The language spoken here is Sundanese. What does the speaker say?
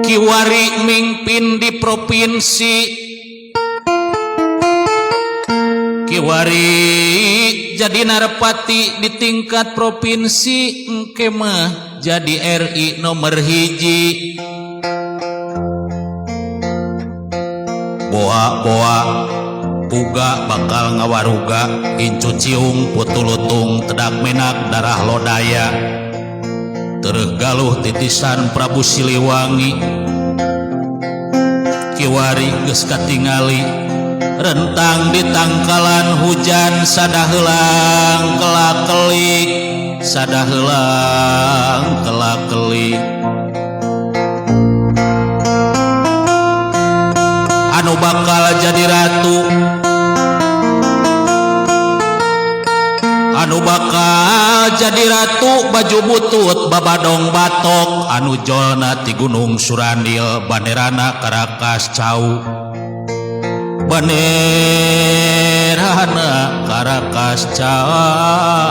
Kiwari mingpin di provinsi, kiwari jadi narapati di tingkat provinsi, engke mah jadi RI nomor hiji. Boa-boa puga bakal ngawaruga, incu ciung putulutung tedak menak darah lodaya, tereh galuh titisan Prabu Siliwangi. Kiwari geus katingali rentang di tangkalan hujan, sadahelang kelak-kelik, sadahelang kelak-kelik. Anu bakal jadi ratu, anu bakal jadi ratu baju butut babadong batok, anu jolna ti Gunung Surandil, banderana Karakas Cau, banderana Karakas Cau.